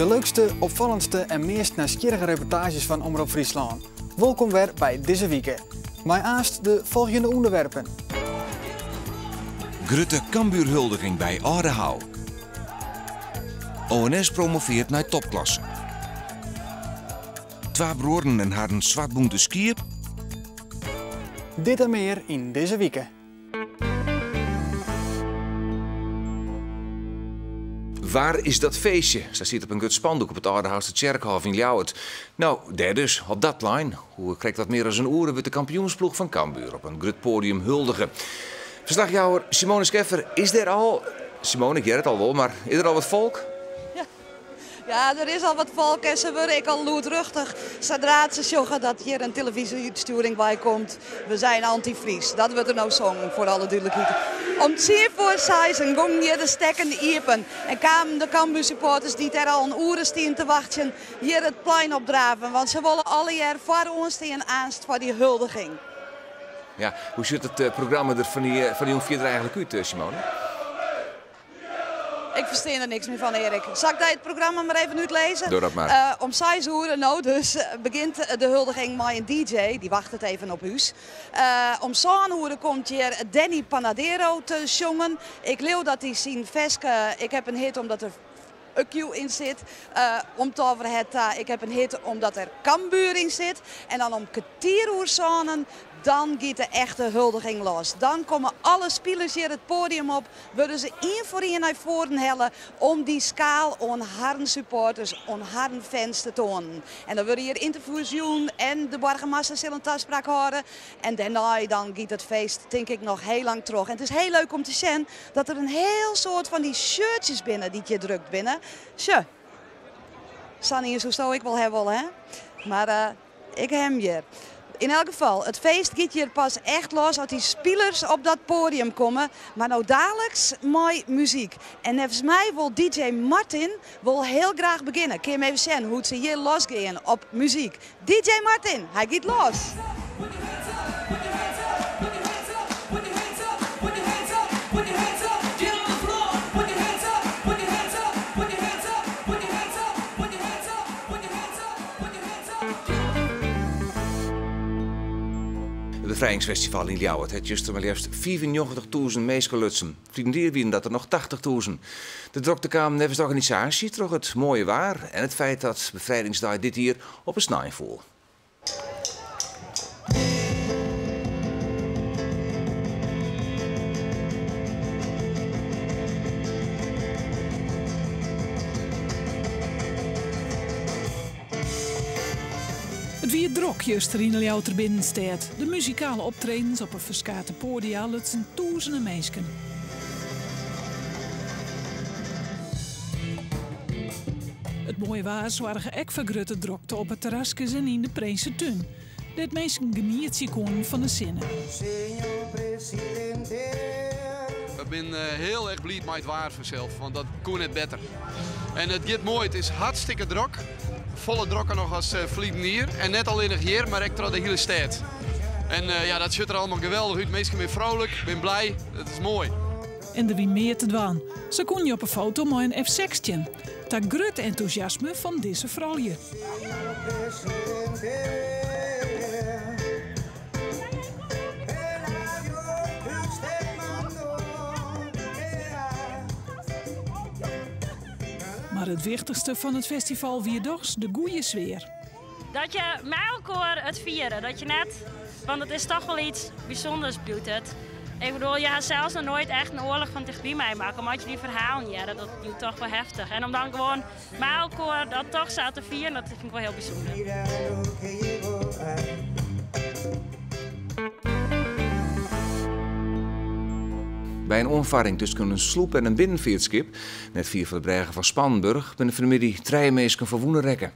De leukste, opfallendste en meast nijsgjirrige reportaazjes fan Omrop Fryslân. Wolkom wer by Dizze Wike. Mei aanst de folgjende ûnderwerpen. Grutte Cambuurhuldiging by Aldehou. ONS promoveart nei topklasse. Twa bruorren en harren swartbûnte skiep. Dit en mear yn Dizze Wike. Waar is dat feestje? Sa stiet op in grut spandoek op it Aldehouster Tsjerkhôf yn Ljouwert. No, dêr dus, op dat plein. Oer krekt wat mear as in oere wurdt de kampioensploech fan Cambuur op in grut poadium huldige. Ferslachjouwer Simone Scheffer is dêr al. Simone, ik hear it al wol, mar is der al wat folk? Ja, der is al wat folk en se wurde ek al lûdruchtich sadra't se sjogge dat hjir in telefyzje-útstjoering wei komt. We zijn anti-Fries. Dat wurdt der no songen, foar alle dúdlikheid. Om seizen gongen hjir de stekken iepen en kamen de Cambuur-supporters dy't dêr al in oere stienen te wachtsjen hjir it plein opdraven, want se wolle allegear foaroan stean aanst foar dy huldiging. Ja, hoe sjocht it eh, programma der fan dy, eh, fan dy jûn fierder eigentlik út, eh, Simone? Ik ferstean der niks mear fan, Erik. Sil ik dy it programma mar even útlizze? Doch dat mar. Om 6 oere no dus begjint de huldiging mei in DJ. Dy wachtet even op ús. Om 7 oere komt hjir Danny Panadero te sjongen. Ik leau dat hy syn ferske Ik heb een hit omdat er Q yn sit. Omtovere hat ta Ik heb een hit omdat er Cambuur yn sit. En dan om kertier oer sânen, dan giet de echte huldiging los. Dan komme alle spilers hjir it poadium op, wurde se ien foar ien nei foaren helle om dy skaal oan harren supporters, oan harren fans te toanen. En dan wurde hjir ynterviews jûn en de boargemaster sil in taspraak hâlde. En dêrnei dan giet it feest tink ik noch hiel lang troch. En it is hiel leuk om te sjen dat der in hiel soad fan dy shirtsjes binne dy't hjir drukt binne. Sjoch, sa'n ien soesto ek wol ha wolle, hè? Mar uh, ik ha him hjir. Yn elk gefal, it feest giet hjir pas echt los as dy spilers op dat poadium komme. Mar no daliks mei muzyk. En neffens my wol DJ Martin wol hiel graach begjinne. Kin jim even sjen hoe't se hjir losgean op muzyk. DJ Martin, hy giet los! It Befrijingsfestival yn Ljouwert hat juster mar leafst 95.000 minsken lutsen. Ferline jier wienen dat der noch 80.000. De drokte kaam neffens de organisaasje troch it moaie waar en it feit dat Befrijdingsdei dit jier op 'e snein foel. It wie drok juster yn de Ljouwerter binnenstêd. De muzikale optredens op 'e ferskate poadia lutsen tûzenen minsken. It moaie waar soarge ek foar grutte drokte op 'e terraskes en yn de Prinsetún, dêr't minsken genietsje koenen fan de sinne. We binne hiel erch bliid mei it waar fansels, want dat koe net better. En it giet moai, it is hartstikke drok. Folle drokker noch as ferliden jier. En net allinnich hjir, mar ek troch de hiele stêd. En ja, dat sjocht der allegear geweldich út. Minsken binne frolik, binne blij. It is moai. En der wie mear te dwaan. Sa koene je op 'e foto mei in F-16. Ta grut entûsjasme fan dizze froulju. Mar it wichtichste fan it festival wie dochs de goede sfear. Dat je mei elkoar it fiere, dat je net, want it is toch wol iets bysûnders bliuwt it. Ik bedoel, je ha sels noch noait echt in oarloch fan tichtby meimakke, mar as je dy ferhalen hearre, dat bliuwt toch wol heftich. En om dan gewoan mei elkoar dat toch sa te fieren, dat fyn ik wol hiel bysûnder. By in oanfarring tusken in sloep en in binnenfeartskip, net fier fan de brêge fan Spannenburch, binne fan 'e middei trije minsken ferwûne rekke.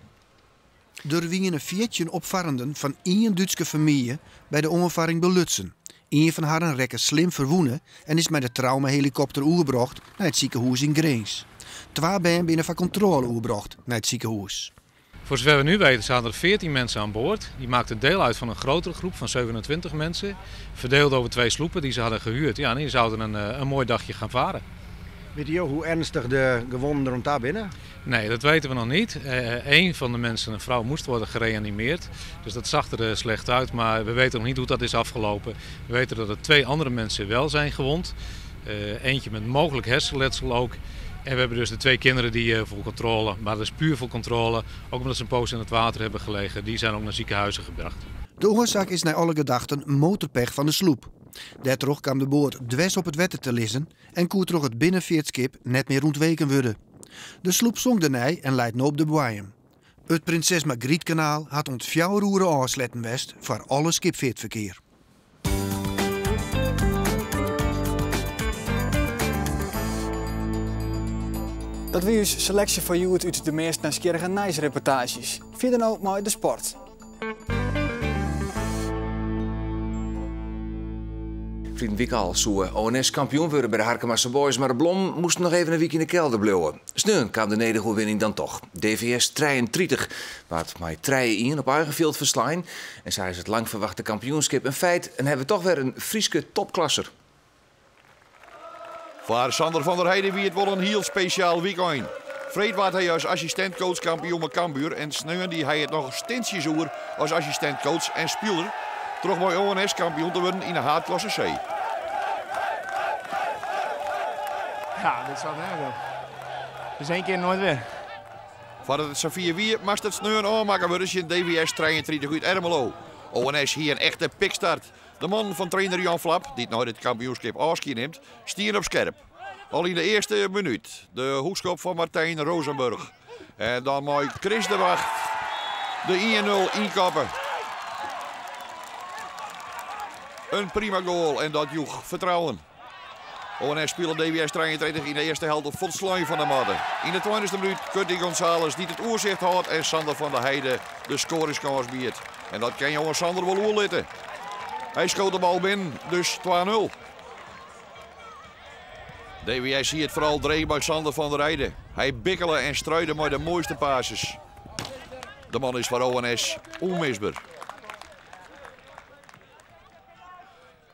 Der wiene 14 opfarrenden fan ien Dútske famylje by de oanfarring belutsen. Ien fan harren rekke slim ferwûne en is mei de traumahelikopter oerbrocht nei it sikehûs yn Grins. Twa bern binne foar kontrôle oerbrocht nei it sikehûs. Voor zover we nu weten zaten er 14 mensen aan boord. Die maakten deel uit van een grotere groep van 27 mensen. Verdeeld over twee sloepen die ze hadden gehuurd. Ja, en die zouden een, eh, een mooi dagje gaan varen. Witte jo hoe earnstich de gewonden deroan ta binne? Nee, dat weten we nog niet. Een van de mensen, een vrouw, moest worden gereanimeerd. Dus dat zag er slecht uit, maar we weten nog niet hoe dat is afgelopen. We weten dat er 2 andere mensen wel zijn gewond. Eentje met mogelijk hersenletsel ook. En we hebben dus de 2 kinderen die voor controle, maar dat is puur voor controle, ook omdat ze een poos in het water hebben gelegen, die zijn ook naar ziekenhuizen gebracht. De oorzaak is naar alle gedachten motorpech van de sloep. Dêrtroch kwam de boot dwers op het wetter te liggen en koe troch het binnenveertskip net meer ontweken worden. De sloep zonk de nij en leidt nu op de boaiem. Het Prinses Margrietkanaal had ont fjouwer afsletten west voor alle skipveertverkeer. Dat wie us selectie voor hjoed út de meast nijsgjirrige nijsreportages. Fierder no mei de sport. Ferline wike al soe ONS kampioen wurde by de Harkemase Boys, mar de blommen moasten noch even in wike yn de kelder bliuwe. Sneon kaam de nedige oerwinning dan toch. DVS 33 waard mei 3-1 op eigen fjild ferslein. En sa is it lang ferwachte kampioenskip in feit en hawwe we toch wer in Fryske topklasser. Foar Sander van der Heijden wie it wol in hiel spesjaal wykein. Freed waard hy as assistint-coach kampioen mei Cambuur en sneon die hy it noch stintsjes oer as assistint-coach en spiler troch mei ONS kampioen te wurden yn de haadklasse C. Ja, dit slaat nergens op. Dus één keer nooit weer. Foardat it safier wie, moast it sneon ôfmakke wurde tsjin DVS 33 út Ermelo. ONS hie in echte pikstart. De mannen fan trainer Jan Vlap, dy't nei dit kampioenskip ôfskie nimt, stiene op skerp. Al yn de earste minút de hoekskop fan Martijn Rozenburg. En dan mei Chris de Wacht de 1-0 ynkoppe. In prima goal en dat joech fertrouwen. ONS spile DWS 33 yn de earste helte folslein fan de matte. Yn de tweintichste minút Curty Gonzales dy't it oersicht hâldt en Sander van der Heide de skoringskâns biedt. En dat kin jonge Sander wol oerlitte. Hy skoot de bal binnen, dus 2-0. DWS hie it foaral dreech by Sander van der Heide. Hy bikkele en struide mei de moaiste passes. De man is foar ONS ûnmisber.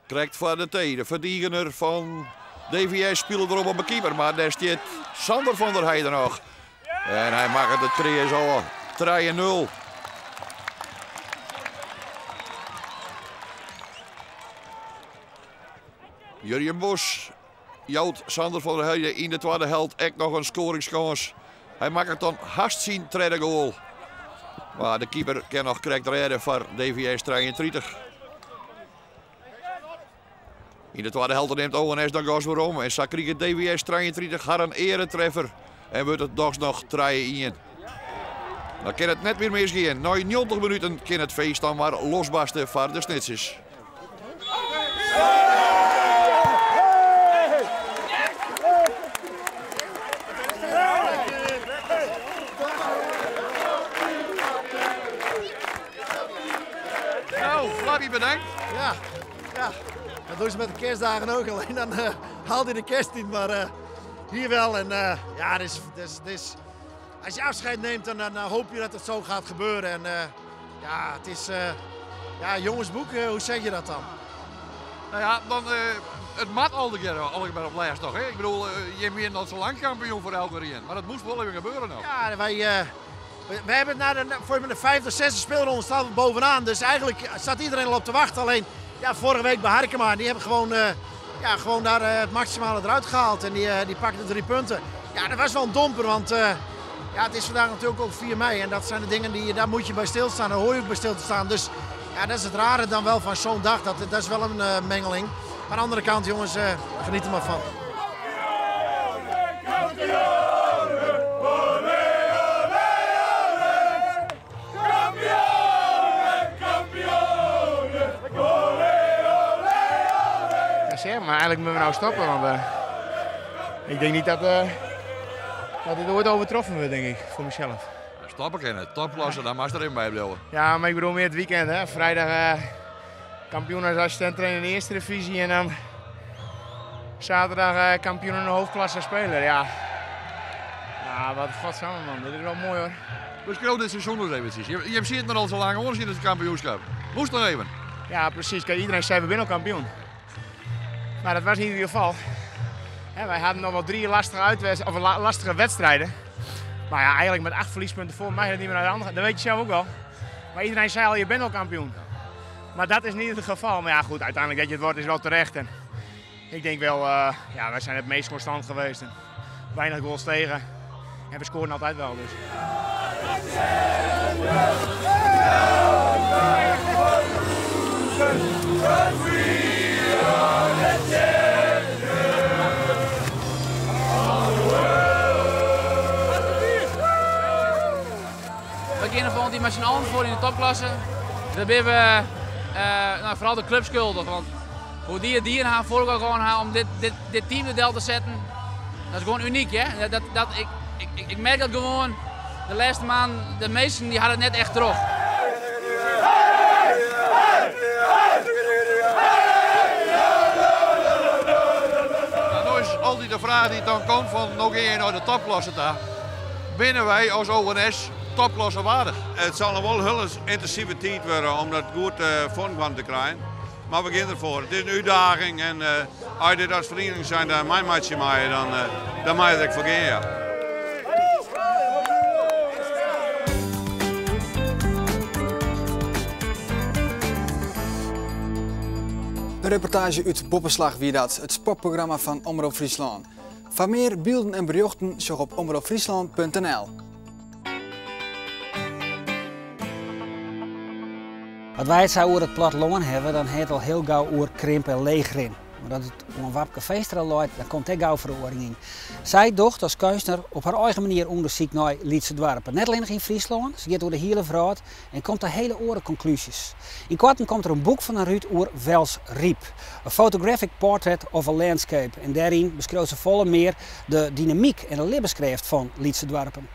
Krekt foar de tee, de ferdigener fan DVS spilet der op op 'e keeper, mar dêr stiet Sander van der Heide noch. En hy makket it kreas ôf. 3-0. Jurjen Bos jout Sander van der Heide yn de twadde helte ek noch in skoringskâns. Hy makket dan hast syn tredde goal. Mar de keeper kin noch krekt rêde foar DVS 33. Yn de twadde helte nimt ONS dan gas werom en sa kriget DWS 33 harren earetreffer en wurdt it dochs noch 3-1. Dan kin it net mear misgean. Nei 90 minuten kin it feest dan mar losbarste foar de Snitsers. Nou, Flappy bedankt. Ja, ja. Dat doen ze met de kerstdagen ook. Alleen dan haalt hij de kerst niet, maar hier wel. En ja, dit is, als je afscheid neemt, dan hoop je dat het zo gaat gebeuren. En ja, het is, ja, jongensboek, hoe zeg je dat dan? Nou ja, dan, het mat al de keer, al ik ben op lijst nog. Hè? Ik bedoel, je bent al zo lang kampioen voor elke keer. Maar dat moest wel even gebeuren nog. Ja, wij hebben het na de, voor de vijfde, zesde speelronde staan we bovenaan. Dus eigenlijk staat iedereen al op te wachten. Alleen, ja, vorige week bij Harkema, die hebben ja, gewoon daar het maximale eruit gehaald. En die pakten 3 punten. Ja, dat was wel een domper, want ja, het is vandaag natuurlijk ook 4 mei. En dat zijn de dingen die, daar moet je bij stilstaan, daar hoor je ook bij stil te staan. Dus ja, dat is het rare dan wel van zo'n dag. Dat is wel een mengeling. Maar aan de andere kant, jongens, geniet er maar van. Ja, zeg, maar eigenlijk moeten we nou stoppen, want ik denk niet dat dit ooit overtroffen wordt, denk ik, voor mezelf. Ja, stoppen kennen, topklasse, daar mag je er even bij blijven. Ja, maar ik bedoel meer het weekend, hè. Vrijdag kampioen als assistent trainer in de eerste divisie en dan zaterdag kampioen in de hoofdklasse als speler, ja. Ja, wat godsamme man, dit is wel mooi hoor. Dus groot dit seizoen nog eventjes. Je zit er al zo lang onder in het kampioenschap. Moest nog even. Ja, precies. Kijk, iedereen zei we zijn al kampioen. Maar dat was niet het geval. Hè, wij hadden nog wel drie lastige, uitwedst of lastige wedstrijden. Maar ja, eigenlijk met 8 verliespunten voor mag je het niet meer naar de andere. Dat weet je zelf ook wel. Maar iedereen zei al, je bent al kampioen. Maar dat is niet het geval. Maar ja, goed, uiteindelijk dat je het wordt is wel terecht. En ik denk wel, ja, wij zijn het meest constant geweest. En weinig goals tegen. En we scoren altijd wel. Dus. We beginnen volgend jaar met z'n allen voor in de topklasse. Daar ben we nou, vooral de club schuldig. Want hoe die het dieren gaan voor elkaar gaan om dit team de del te zetten, dat is gewoon uniek. Hè? Ik merk dat gewoon de laatste maand, de meesten die hadden het net echt terug. Nou, nou is altijd de vraag die dan komt van, nog ga je naar de topklasse daar. Binnen wij als ONS topklasse waardig? Het zal nog wel heel intensieve tijd worden om dat goed vorm te krijgen. Maar we gaan ervoor. Het is een uitdaging en als je dit als vereniging zijn daar mijn matje mee, dan mag je er voor gaan. Ja. Een reportage uit Boppeslach wie dat, het sportprogramma van Omrop Fryslân. Voor meer beelden en berichten zoek op omropfriesland punt N L. Als wij het zo over het platteland hebben, dan heet het al heel gauw oer krimp en leegrin. Maar dat het om een Wapke Veenstra loopt, dan komt er gauw verandering in. Zij docht als kunstenaar op haar eigen manier onderzoek naar Lytse dorpen. Net alleen nog in Friesland, ze gaat door de hele wereld en komt daar hele oren conclusies. In korten komt er een boek van haar uit oer Welsriep. A photographic portrait of a landscape. En daarin beschrijft ze volle meer de dynamiek en de levenskracht van Lytse dorpen.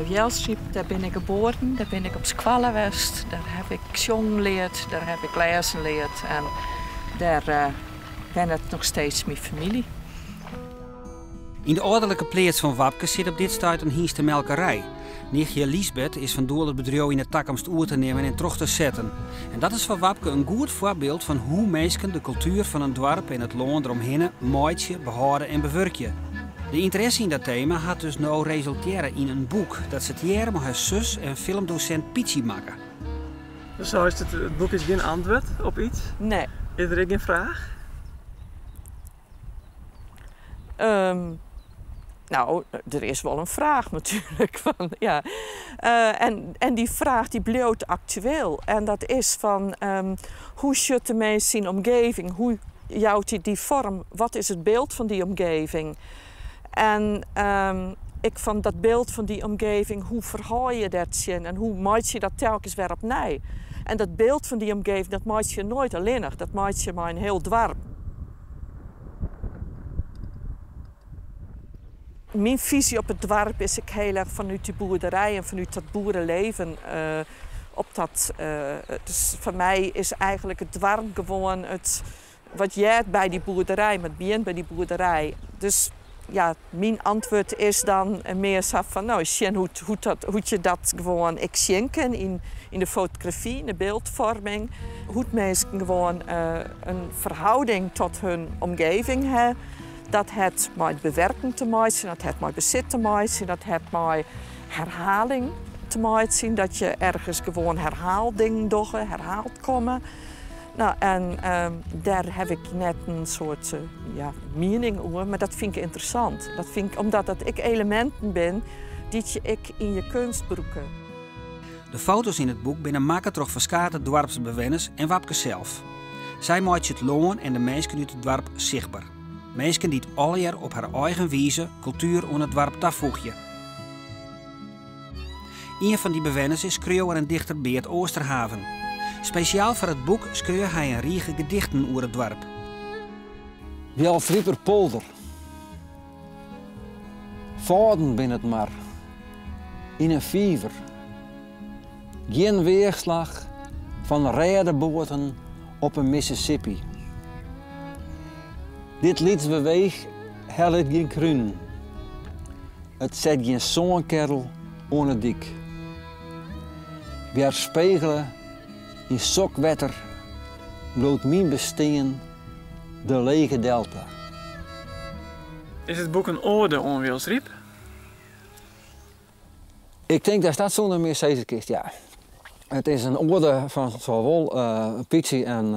Wjelsryp, daar ben ik geboren, daar ben ik op skoalle geweest, daar heb ik zong geleerd, daar heb ik lezen geleerd en daar ben het nog steeds mijn familie. In de ordelijke plaats van Wapke zit op dit stuit een hienste melkerij. Nichtje Liesbeth is van doel het bedrijf in de toekomst oer te nemen en terug te zetten. En dat is voor Wapke een goed voorbeeld van hoe mensen de cultuur van een dorp en het land eromheen mooitje, behouden en bewerken. De interesse in dat thema had dus nou resulteren in een boek dat ze het jaar met haar zus en filmdocent Pietje maken. Dus zo is het, het boek is geen antwoord op iets? Nee. Is er ook geen vraag? Er is wel een vraag natuurlijk. Van, ja. En die vraag die blijft actueel. En dat is van hoe zit de mens zijn omgeving? Hoe jouwt hij die vorm? Wat is het beeld van die omgeving? En ik van dat beeld van die omgeving, hoe verhaal je dat zin en hoe maak je dat telkens weer opnieuw? En dat beeld van die omgeving, dat maak je nooit alleen, dat maak je maar een heel dwarp. Mijn visie op het dwarp is ik heel erg vanuit die boerderij en vanuit dat boerenleven. Dus voor mij is eigenlijk het dwarp gewoon het, wat jij bij die boerderij, met bien bij die boerderij. Dus ja, mijn antwoord is dan meer zo van, nou, zien hoe je dat gewoon ik zien kan in de fotografie, in de beeldvorming. Hoe het mensen gewoon een verhouding tot hun omgeving hebben. Dat het met bewerking te maken, dat het met bezit te maken, dat het met herhaling te maken. Dat je ergens gewoon herhaaldingen doet, herhaald komen. En daar heb ik net een soort mening over, maar dat vind ik interessant. Dat vind ik, omdat dat ik elementen ben die je ik in je kunst broeken. De foto's in het boek binnen maken troch verskate dorpsbewenners en Wapke zelf. Zij maakt het loon en de mensen uit het dorp zichtbaar. Mensen die het al jaar op haar eigen wijze cultuur aan het dorp toevoegen. Een van die bewenners is schreeuwer en dichter Beert Oosterhaven. Spesjaal foar it boek skreau hy in rige gedichten oer it doarp. Wjelsriperpolder. Fâlden binne it mar. Yn in fiver. Gjin weachslach fan rêdeboaten op 'e Mississippi. Dit lyts beweech hellet gjin krunen. It set gjin sânkerrel oan 'e dyk. Wjerspegele yn sok wetter bliuwt myn bestean de lege delta. Is it boek in oade oan Wjelsryp? Ik tink datst dat sûnder mear sizze kinst, ja. It is in oade fan sawol Pytsje en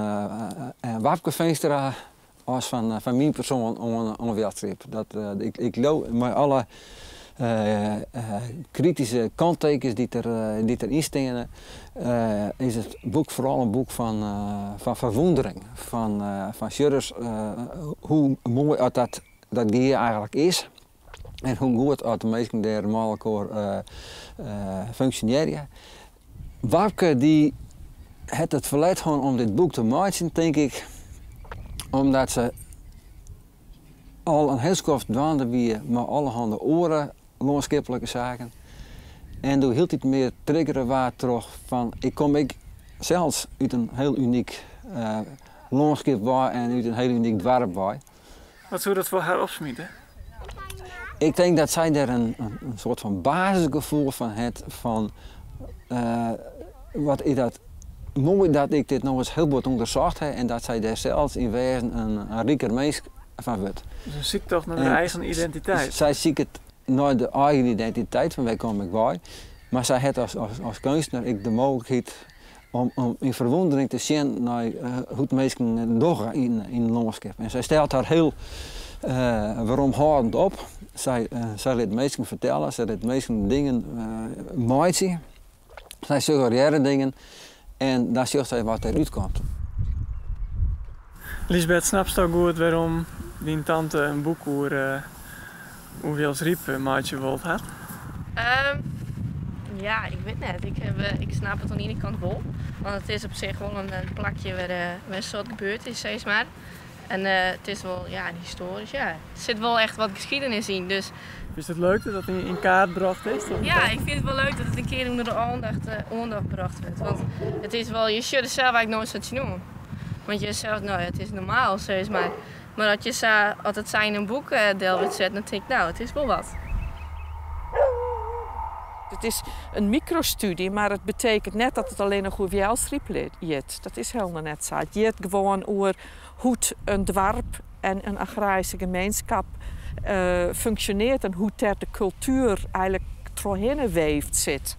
Wapke Veenstra as fan myn persoan oan Wjelsryp. Dat, ik leau mei alle krityske kanttekens dy't der yn steane, is it boek foaral in boek fan ferwûndering, fan sjoch ris hoe moai oft dat gea eigenlik is. En hoe goed oft de minsken dêr mei elkoar funksjonearje. Wapke dy hat it ferlet hân om dit boek te meitsjen, tink ik, omdat se al in hiel skoft dwaande wie mei allerhande oare lânskiplike saken. En doe hieltyd mear triggere waard troch fan ik kom ek sels út in hiel unyk lânskip wei en út in hiel unyk doarp wei. Wat soe dat foar har opsmite? Ik tink dat sy dêr in soart fan basisgefoel fan hat fan wat is dat moai dat ik dit no ris hiel bot ûndersocht ha en dat sy dêr sels yn wêzen in riker minsk fan wurdt. Dus in syktocht nei de eigen identiteit. Sy siket nei de eigen identiteit fan wêr kom ik wei, mar sy hat as keunstner ek de mooglikheid om yn ferwûndering te sjen nei hoe't minsken dogge yn in lânskip. En sy stelt har hiel weromhâldend op. Sy lit minsken fertelle, sy lit minsken dingen meitsje. Sy suggerearret dingen en dan sjocht sy wat derút komt. Liesbeth, snapsto goed wêrom dyn tante in boek oer Oer Wjelsryp meitsje wold hat? Ja, ik wit net. Ik, ik snap it oan de iene kant wol. Want it is op sich wol in plakje wêr, wêr in soad gebeurd is, sis mar. En it is wol, ja, histoarysk, ja. Der sit wol echt wat geschiedenis yn, dus. Fynst it leuk dat dat yn kaart brocht is? Ja, ik fyn it wol leuk dat it in kear ûnder de oandacht, oandacht brocht wurdt. Want it is wol, je sjogge der sels eigentlik noait sa tsjinoan. Want je sels, no ja, it is normaal, sis mar. Mar as je sa, as it sa yn in boek del wurdt set, dan tink ik, no, it is wol wat. It is in mikrostudie, mar it betekent net dat it allinnich oer Wjelsryp giet. Dat is hielendal net sa. It giet gewoan oer hoe't in doarp en in agraryske gemeenskap funksjonearret en hoe't dêr de kultuer eigenlik trochhinne weefd sit.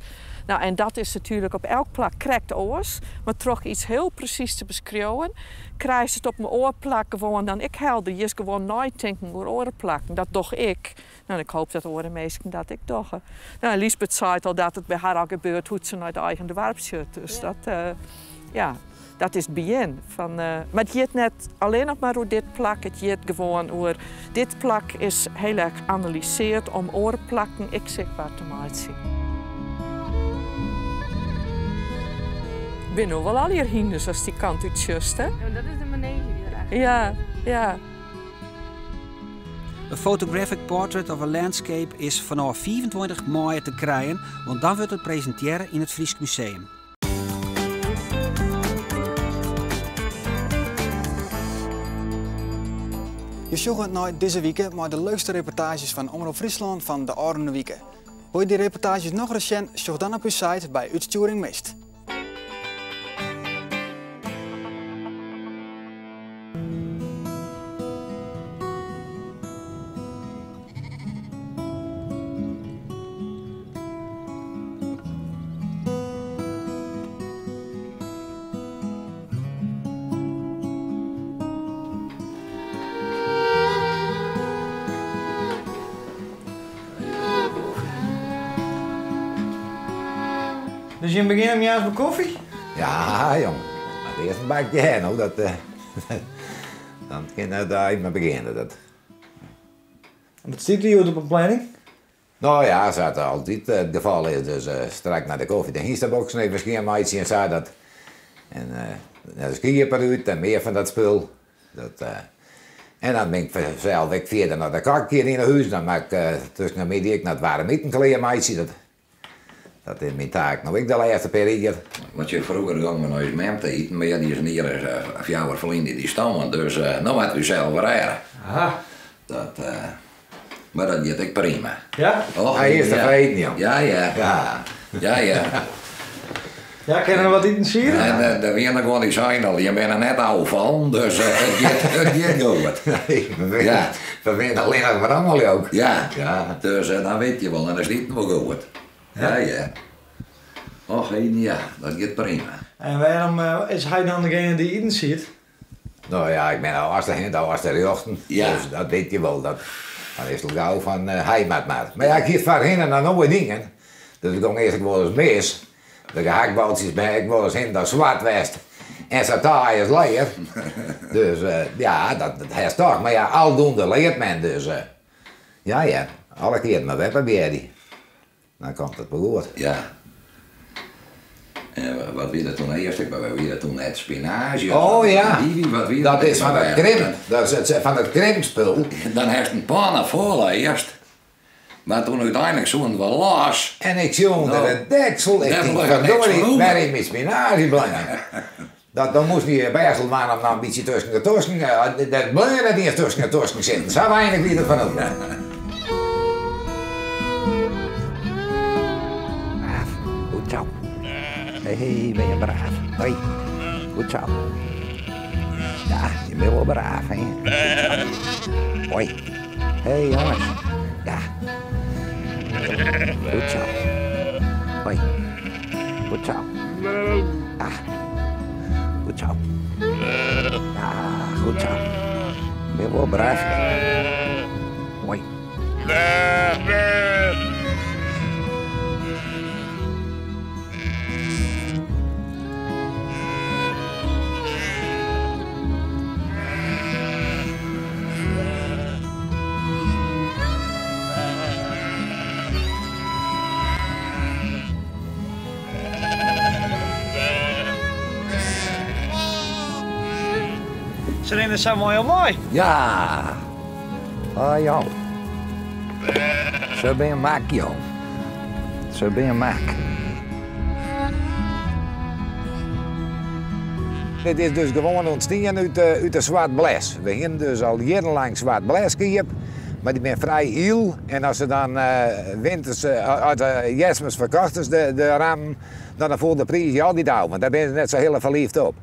No, en dat is natuerlik op elk plak krekt oars, mar troch iets hiel presys te beskriuwen, krijst it op in oar plak gewoan dan ek helder. Giest gewoan neitinken oer oare plakken. Dat doch ik. No, en ik hoop dat oare minsken dat ek dogge. No, Liesbeth seit al dat it by har al gebeurt hoe't se nei it eigen doarp sjocht. Dus dat, ja, dat is it begjin fan. Mar it giet net allinnich mar oer dit plak, it giet gewoan oer dit plak is hiel erch analyseard om oare plakken ek sichtber te meitsjen. Binne no wol allegear hynders ast dy kant út sjochst, hè? Ja, dat is de manege dy't der achter Ja, ja. A Photographic Portrait of a Landscape is fanôf 25 maaie te krijen, want dan wurdt it presintearre yn it Frysk Museum. Je sjogge nei dizze wike mei de leukste reportaazjes fan Omrop Fryslân fan de ôfrûne wike. Wol je dy reportaazjes nochris sjen, sjoch dan op ús site by Utstjoering Mist. Dus jim begjinne moarns mei kofje? Ja, jong. Moat earst in bakje ha, no. Dat, dan kin de dei mar begjinne. Dat. En wat stiet der hjoed op 'e planning? No ja, sa't altyd it gefal is, dus strak nei de kofje de hynsteboksen even skjinmeitsje en sa. Dat. En uh, de skiep eruit en meer van dat spul. Dat, uh, en dan ben ik zelf ik verder naar de kak hier in huis. Dan maak ik uh, tussen de middag naar het warme eten klaarmaatje. Dat, dat is mijn taak. Nou, ik de laatste periode. Want je vroeger gingen we nog eens met te eten, maar ja, die is hier is 4 verleden die stammen, dus nou had u zelf rijden. Aha. Dat, maar dat deed ik prima. Ja? Och, Hij is tevreden, joh. Ja, ja. Ja. Ja, ja. Ja, kunnen we wat eten zien? En de winnen gewoon die zijn al, je bent er net afvallen, dus het gaat goed. Nee, we ja. We winnen alleen nog maar allemaal ook. Ja, ja. Dus dan weet je wel, en dat is niet wel goed. Ja, ja. Och, ja, dat gaat prima. En waarom is hij dan degene die eten ziet? Nou ja, ik ben al als de hint, al als de jochten. Ja. Dus dat weet je wel. Dat, dan is het gauw van hij maat maar. Maar ja, ik hield van hin naar nieuwe dingen. Dus ik ging eerst wel eens mis. De gehaktballetjes ben ik wel eens in dat zwart west. En zo taai is leer. Dus ja, dat heeft toch. Maar ja, aldoende leert men dus. Ja, ja, alle keer maar weer bij die. Dan komt het wel goed. Ja. En wat wie dat toen eerst? Ik wie dat toen net spinazie. Oh ja. Die, wat wie dat is van het krimp. Dat is het, van het krimpspul. Dan heeft een pan vol eerst. Maar toen uiteindelijk zo'n wel los. En ik zie onder het deksel. Ik denk, verdorie, waar is mijn spinazie blijven? Dat, dan moest die bijzel maar om nou een beetje tussen de tussen. Dat bleef net eerst tussen de tussen zitten. Zo weinig wie er van op. Braaf, goed zo. Hé, hey, ben je braaf. Hoi, goed zo. Ja, je bent wel braaf, hè. Hoi. Hé, hey, jongens. Ja. Goed zo. Hoi. Goed zo. Ja. Goed zo. Ja, goed zo. Ben je wel braaf. Hoi. Ze rennen zo mooi heel mooi. Ja. Oh joh. Zo ben je mak, joh. Zo ben je mak. Dit is dus gewoon ontstaan uit de zwart bles. We hebben dus al jarenlang zwart bles geëpt, maar die zijn vrij heel. En als ze dan winters uit de jesmes verkochten, de ram, dan voelt de prijs al die touw, want daar ben ze net zo heel verliefd op.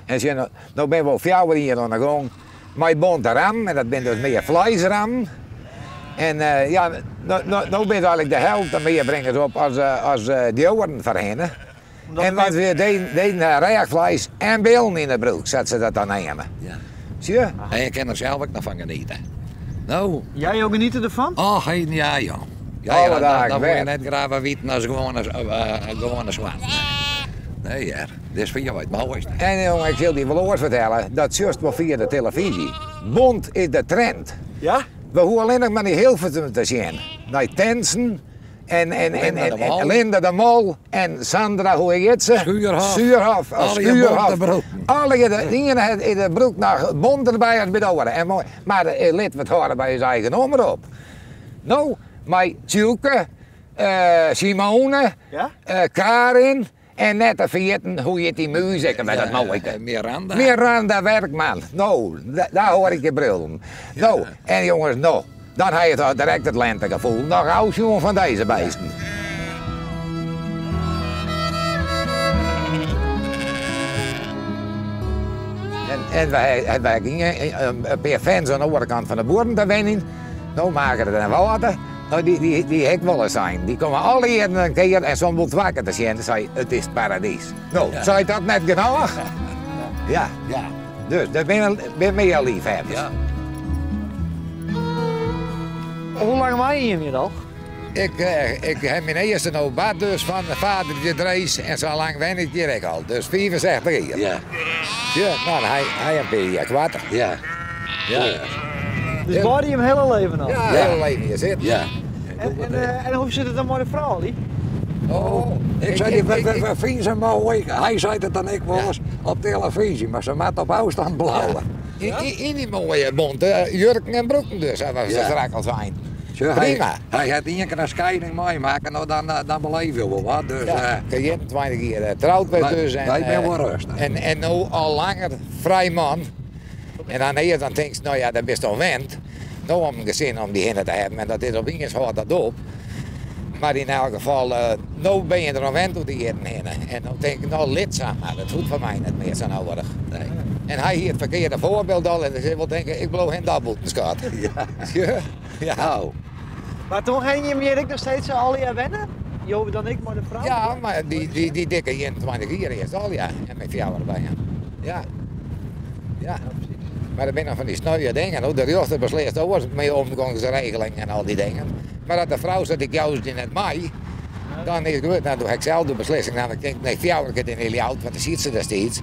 En ze, nou ben we al 4 jaar aan de gang met bonte ram, en dat ben dus meer vleesram. En ja, nou ben je eigenlijk de helft meer brengen ze op als de jongeren van hen. En wat we deden reagvlees en billen in de broek, zat ze dat dan nemen. Ja. Zie je? En je kan er zelf ook nog van genieten. Nou. Jij ook genieten ervan? Oh, ja, joh. Ja, ja, dat wil je net graag weten als gewone zwaan. Nee, ja, dit is voor jou het mooiste. En jongen, ik wil die wel eens vertellen, dat just wel via de televisie. Bont is de trend. Ja? We hoeven alleen nog maar niet heel veel te zien. Naar Tensen en Linda de Mol en Sandra, hoe heet ze? Schuurhof. Schuurhof. Schuurhof. Alle dingen in de broek naar bont erbij als bij de oren. En mooi. Maar lid wat horen bij zijn eigen nummer op. Nou, maar Tjuke, Simone, ja? Karin. En net te vergeten hoe je die muziek met dat mooie. Miranda. Miranda Werkman. Nou, daar hoor ik je brullen. Ja. Nou, en jongens, nou, dan heb je direct het lentegevoel. Nog oud jongen van deze beesten. En wij gingen een paar fans aan de overkant van de boeren te winnen. Nou maken er dan water. Nou, die hek willen zijn. Die komen alle jaren een keer en soms moet wakker te zien en zei het is het paradies. Nou, ja. Zei dat net genoeg? Ja. Ja. Dus, dat ben meer liefhebbers. Ja. Hoe lang ben je hier al? Ik heb mijn eerste nou bad dus van vadertje Drees en zo lang ben ik hier al. Dus 65 jaar. Ja. Ja, nou, hij heeft een jaar kwart. Ja. Ja. Dus waar je hem hele leven al? Ja, hele leven hier zit. Ja. En hoe zit het dan met de vrouw, die? Oh, ik zei, we vinden ze mooi. Hij zei het dan ik wel eens. Op televyzje, mar se moat op ôfstân bliuwe. Yn dy moaie bonte jurken en broeken dus, sa was se straks al sein. Prima. Hy hat ien kear in skieding meimakke, no dan, dan beleef je wol wat. Dus, ja, 21 jier troud west dus. En, wy binne wol rêstich. En no al langer frij man. En dan earst dan tinkst, no ja, dêr bist al wend. No om in gesin om dy hinne te hawwen en dat is opiens hâldt dat op. Mar yn elk gefal, no bin je der oan wend oer de jierren hinne. En no tink ik, no lit sa mar, it hoecht foar my net mear sa noadich. Nee. En hy hie it ferkearde foarbyld al en dan sil wol tinke, ik bliuw him dan bûten skot. Ja. Ja. Nou. Mar toen hawwe jim hjir ek noch steeds allegear wenne? Jo dan ek mei de frou? Ja, mar dy dy dikke 21 jier earst al, ja. En mei fjouwer bern. Ja. Ja. Mar der binne noch fan dy sneue dingen. De rjochter beslist oars mei omgongsregeling en al dy dingen. Mar as de frou seit ik jou dy net mei, dan is it goed. Nou, doe ha ik sels de beslissing naam. Ik tink, nee, fjouwer kear yn Ljouwert, want dan siet se destiids.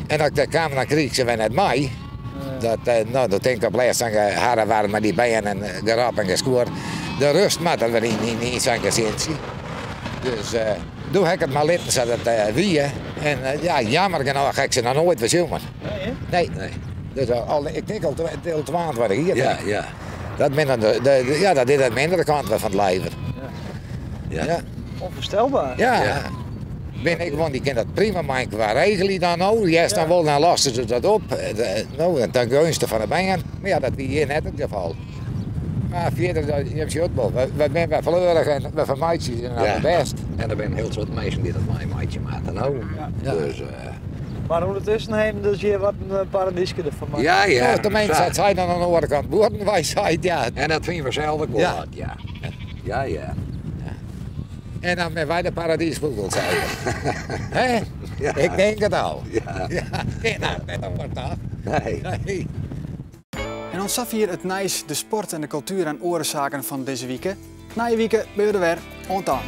En as ik dêr kaam, dan krige ik se wer net mei. Dat, no, doe tink ik op lêst dan geharrewar mei dy bern en gerop en geskuor. De rust moat der wer yn, yn sa'n gesintsje. Dus doe ha ik it mar litten sa't it wie. En ja, jammer genôch ha ik se noch noait wer sjoen. Nee, nee. Dus al, ik tink al 22 jier. Ja, ja. Dat binne de, ja, dat is de mindere kant fan it leven. Ja. Ja. Onvoorstelbaar. Ja. Bin ik, want dy kin dat prima mei elkoar regelje dan no. Earst dan wol, dan losse se dat op. No, ten gunste fan de bern. Mar ja, dat wie hjir net it gefal. Mar fierder, jim sjogge it wol. We binne wer fleurich en we fermeitsje se noch bêst. En der binne in hiel soad minsken dy't dat meimeitsje moatte no. Dus, Mar ûndertusken ha dus hjir wat in paradyske derfan makke. Ja, ja. No, teminsten, dat sei dan oan de oare kant buorren, wy seit ja. En dat fine we sels ek wol wat, ja. Ja, ja. En dan binne wy de paradysfûgels Hè? Ja. Ik denk it al. Ja. Ja, kin dat net oars toch? Nee. Nee. En oant safier it nijs, de sport en de kultuer en oare saken fan dizze wike. Nije wike binne we der wer. Oant dan.